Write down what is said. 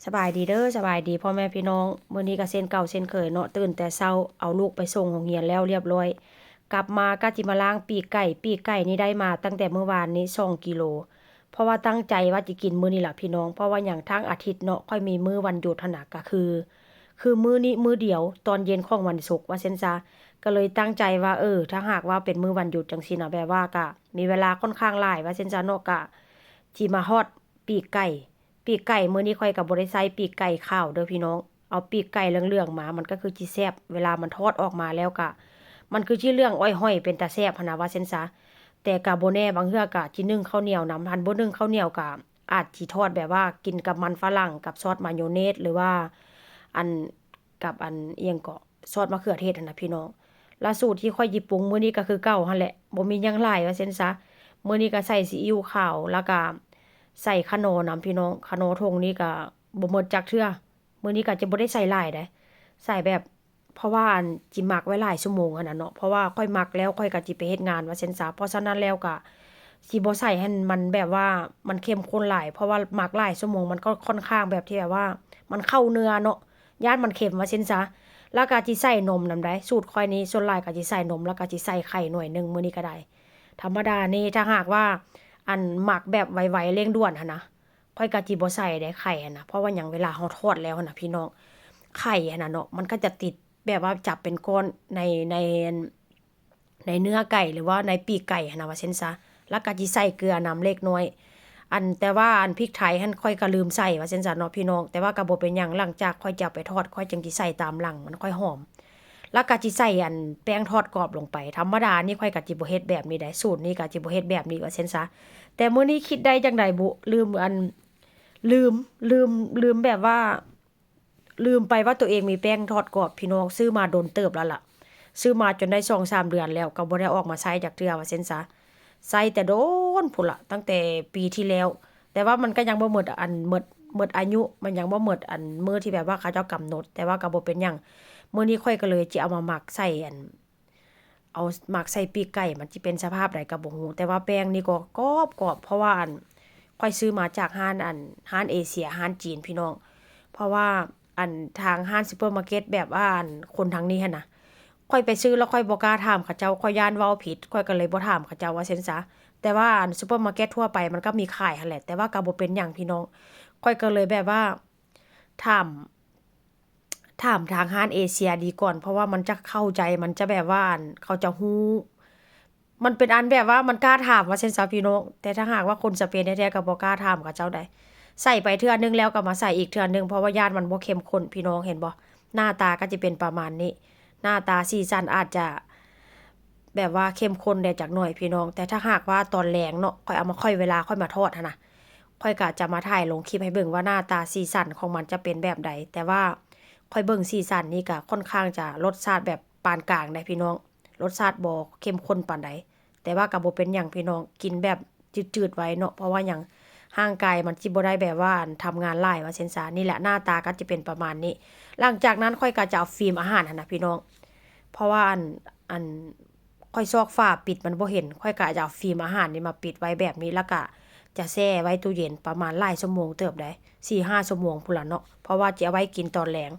ສະບາຍດີເດີ ສະບາຍດີພໍ່ແມ່ພີ່ນ້ອງ. ມື້ນີ້ກໍເຊັ່ນເກົ່າເຊັ່ນເຄີຍເນາະ, ຕື່ນແຕ່ເຊົ້າ ເອົາລູກໄປສົ່ງໂຮງຮຽນແລ້ວລຽບລ້ອຍ, ກັບມາກໍຊິມາລ້າງປີກໄກ່. ປີກໄກ່ນີ້ໄດ້ມາຕັ້ງແຕ່ມື້ວານນີ້ສອງກິໂລ, ເພາະວ່າຕັ້ງໃຈວ່າຈະກິນມື້ນີ້ລະພີ່ນ້ອງ. ເພາະວ່າຫຍັງ ທັງອາທິດເນາະ ຂ້ອຍມີມື້ວັນຢຸດຫັ້ນນະ, ກໍຄື ຄືມື້ນີ້ມື້ດຽວ ຕອນເຢັນຂອງວັນສຸກວ່າຊັ້ນຊະ. ກໍເລີຍຕັ້ງໃຈວ່າ ເອີ ຖ້າຫາກວ່າເປັນມື້ວັນຢຸດຈັ່ງຊີ້ນະ ແບບວ່າກະມີເວລາຂ້ອນຂ້າງຫຼາຍວ່າຊັ້ນຊະເນາະ, ກະຊິມາຮອດປີກໄກ່. ປີກໄກ່ມື້ນີ້ຂ້ອຍກໍບໍ່ໄດ້ໃສ່ປີກໄກ່ຂາວເດີພີ່ນ້ອງ, ເອົາປີກໄກ່ເຫຼືອງໆມາ ມັນກໍຄືຊິແຊບ. ເວລາມັນທອດອອກມາແລ້ວກະ ມັນຄືຊິເຫຼືອງອ້ອຍຫ້ອຍ ເປັນຕາແຊບຫັ້ນນະວ່າຊັ້ນຊະ. ແຕ່ກະບໍ່ແນ່ ບາງເທື່ອກະຊິໜຶ້ງເຂົ້າໜຽວນຳ, ຄັນບໍ່ໜຶ້ງເຂົ້າໜຽວກະ ອາດຊິທອດແບບວ່າກິນກັບມັນຝຣັ່ງ ກັບຊອດມາໂຍເນດ ຫຼືວ່າ ອັນ ກັບອັນ ອີ່ຫຍັງເກາະ ຊອດມະເຂືອເທດຫັ້ນນະພີ່ນ້ອງ. ແລ້ວສູດທີ່ຂ້ອຍຊິປຸງມື້ນີ້ກໍຄືເກົ່າຫັ້ນແຫຼະ, ບໍ່ມີຫຍັງຫຼາຍວ່າຊັ້ນຊະ. ມື້ນີ້ກໍໃສ່ຊີອິ້ວຂາວ ແລ້ວກໍໃສ່ຂະໜໍນຳພີ່ນ້ອງ. ຂະໜໍຖົງນີ້ກໍບໍ່ໝົດຈັກເທື່ອ, ມື້ນີ້ກໍຈະບໍ່ໄດ້ໃສ່ຫຼາຍໃດ໋, ໃສ່ແບບ ເພາະວ່າ ອັນ ຊິໝັກໄວ້ຫຼາຍຊົ່ວໂມງຫັ້ນນະເນາະ, ເພາະວ່າຂ້ອຍໝັກແລ້ວຂ້ອຍກໍຊິໄປເຮັດງານວ່າຊັ້ນຊະ. ເພາະສະນັ້ນແລ້ວກໍຊິບໍ່ໃສ່ໃຫ້ມັນແບບວ່າມັນເຂັ້ມຂຸ້ນຫຼາຍ, ເພາະວ່າໝັກຫຼາຍຊົ່ວໂມງມັນກໍຂ້ອນຂ້າງແບບທີ່ແບບວ່າມັນເຂົ້າເນື້ອເນາະ, ຢ້ານມັນເຄັມວ່າຊັ້ນຊະ. ແລ້ວກໍຊິໃສ່ນົມນຳໄດ໋, ສູດຂ້ອຍນີ້ສ່ວນຫຼາຍກໍຊິໃສ່ນົມ ແລ້ວກໍຊິໃສ່ໄຂ່ໜ່ວຍໜຶ່ງມື້ນີ້ກໍໄດ້. ທຳມະດານີ້ຖ້າຫາກວ່າ ອັນ ໝັກແບບໄວໆເລັ່ງດ່ວນຫັ້ນນະ ຂ້ອຍກໍຊິບໍ່ໃສ່ໄດ໋ໄຂ່ຫັ້ນນະ. ເພາະວ່າຫຍັງ ເວລາເຮົາທອດແລ້ວຫັ້ນນະພີ່ນ້ອງ ໄຂ່ຫັ້ນນະເນາະ ມັນກໍຈະຕິດແບບວ່າຈັບເປັນກ້ອນໃນ ໃນ ໃນເນື້ອໄກ່ ຫຼືວ່າໃນປີກໄກ່ຫັ້ນນະວ່າຊັ້ນຊະ. ແລ້ວກໍຊິໃສ່ເກືອນຳເລັກນ້ອຍ. ອັນ ແຕ່ວ່າອັນ ພິກໄທຫັ້ນຂ້ອຍກໍລືມໃສ່ວ່າຊັ້ນຊະເນາະພີ່ນ້ອງ, ແຕ່ວ່າກໍບໍ່ເປັນຫຍັງ, ຫຼັງຈາກຂ້ອຍຈະເອົາໄປທອດ ຂ້ອຍຈຶ່ງຊິໃສ່ຕາມຫຼັງ, ມັນຄ່ອຍຫອມ. ແລ້ວກໍຊິໃສ່ອັນ ແປ້ງທອດກອບລົງໄປ. ທຳມະດານີ້ຂ້ອຍກໍຊິບໍ່ເຮັດແບບນີ້ໃດ໋, ສູດນີ້ກໍຊິບໍ່ເຮັດແບບນີ້ວ່າຊັ້ນຊະ. ແຕ່ມື້ນີ້ຄິດໄດ້ຈັ່ງໃດບຸ ລືມອັນ ລືມ ລືມ ລືມແບບວ່າ ລືມໄປວ່າໂຕເອງມີແປ້ງທອດກອບພີ່ນ້ອງ, ຊື້ມາດົນເຕີບແລ້ວລະ, ຊື້ມາຈົນໄດ້ສອງສາມເດືອນແລ້ວ ກໍບໍ່ໄດ້ອອກມາໃຊ້ຈັກເທື່ອວ່າຊັ້ນຊະ. ໃຊ້ແຕ່ດົນພຸ້ນລະ ຕັ້ງແຕ່ປີທີ່ແລ້ວ, ແຕ່ວ່າມັນກໍຍັງບໍ່ໝົດອັນ ໝົດ ໝົດອາຍຸ, ມັນຍັງບໍ່ໝົດອັນມື້ທີ່ແບບວ່າເຂົາເຈົ້າກຳນົດ. ແຕ່ວ່າກໍບໍ່ເປັນຫຍັງ, ມື້ນີ້ຂ້ອຍກໍເລີຍຊິເອົາມາໝັກໃສ່ອັນ ເອົາໝັກໃສ່ປີກໄກ່ ມັນຊິເປັນສະພາບໃດກໍບໍ່ຮູ້, ແຕ່ວ່າແປ້ງນີ້ກໍກອບໆ ເພາະວ່າອັນ ຂ້ອຍຊື້ມາຈາກຮ້ານອັນ ຮ້ານເອເຊຍ ຮ້ານຈີນພີ່ນ້ອງ. ເພາະວ່າອັນ ທາງຮ້ານຊຸບເປີມາເກັດ ແບບວ່າອັນ ຄົນທາງນີ້ຫັ້ນນະ ຂ້ອຍໄປຊື້ແລ້ວຂ້ອຍບໍ່ກ້າຖາມເຂົາເຈົ້າ, ຂ້ອຍຢ້ານເວົ້າຜິດ ຂ້ອຍກໍເລີຍບໍ່ຖາມເຂົາເຈົ້າວ່າຊັ້ນຊະ. ແຕ່ວ່າອັນ ຊຸບເປີມາເກັດທົ່ວໄປມັນກໍມີຂາຍຫັ້ນແຫຼະ, ແຕ່ວ່າກໍບໍ່ເປັນຫຍັງພີ່ນ້ອງ, ຂ້ອຍກໍເລີຍແບບວ່າ ຖາມ ຖາມທາງຮ້ານເອເຊຍດີກ່ອນ, ເພາະວ່າມັນຈະເຂົ້າໃຈ ມັນຈະແບບວ່າ ອັນ ເຂົາຈະຮູ້, ມັນເປັນອັນແບບວ່າມັນກ້າຖາມວ່າຊັ້ນຊະພີ່ນ້ອງ. ແຕ່ຖ້າຫາກວ່າຄົນສະເປນແທ້ໆກໍບໍ່ກ້າຖາມເຂົາເຈົ້າໃດ໋. ໃສ່ໄປເທື່ອໜຶ່ງແລ້ວກໍມາໃສ່ອີກເທື່ອໜຶ່ງ, ເພາະວ່າຢ້ານມັນບໍ່ເຂັ້ມຂຸ້ນພີ່ນ້ອງ. ເຫັນບໍ່ ໜ້າຕາກໍຈະເປັນປະມານນີ້, ໜ້າຕາສີສັນອາດຈະ ແບບວ່າເຂັ້ມຂຸ້ນແດ່ຈັກໜ້ອຍພີ່ນ້ອງ. ແຕ່ຖ້າຫາກວ່າຕອນແລງເນາະ ຂ້ອຍເອົາມາ ຂ້ອຍ ເວລາຂ້ອຍມາທອດຫັ້ນນະ ຂ້ອຍກະຈະມາຖ່າຍລົງຄລິບໃຫ້ເບິ່ງວ່າໜ້າຕາສີສັນຂອງມັນຈະເປັນແບບໃດ. ແຕ່ວ່າຂ້ອຍເບິ່ງສີສັນນີ້ກະຂ້ອນຂ້າງຈະລົດຊາດແບບປານກາງໄດ໋ພີ່ນ້ອງ, ລົດຊາດບໍ່ເຂັ້ມຂຸ້ນປານໃດ. ແຕ່ວ່າກະບໍ່ເປັນຫຍັງພີ່ນ້ອງ, ກິນແບບຈືດໆໄວ້ເນາະ, ເພາະວ່າຫຍັງ ຮ່າງກາຍມັນຊິບໍ່ໄດ້ແບບວ່າ ອັນ ທຳງານຫຼາຍວ່າຊັ້ນຊະ. ນີ້ແຫຼະ ໜ້າຕາກໍຈະເປັນປະມານນີ້. ຫຼັງຈາກນັ້ນຂ້ອຍກໍຈະເອົາຟິມອາຫານຫັ້ນນະພີ່ນ້ອງ, ເພາະວ່າ ອັນ ອັນ ຂ້ອຍຊອກຝາປິດມັນບໍ່ເຫັນ, ຂ້ອຍກໍຈະເອົາຟິມອາຫານນີ້ມາປິດໄວ້ແບບນີ້ ແລ້ວກະຈະແຊ່ໄວ້ຕູ້ເຢັນປະມານຫຼາຍຊົ່ວໂມງເຕີບໃດ໋, ສີ່ຫ້າຊົ່ວໂມງພຸ້ນລະເນາະ, ເພາະວ່າຈະເອົາໄວ້ກິນຕອນແລງ.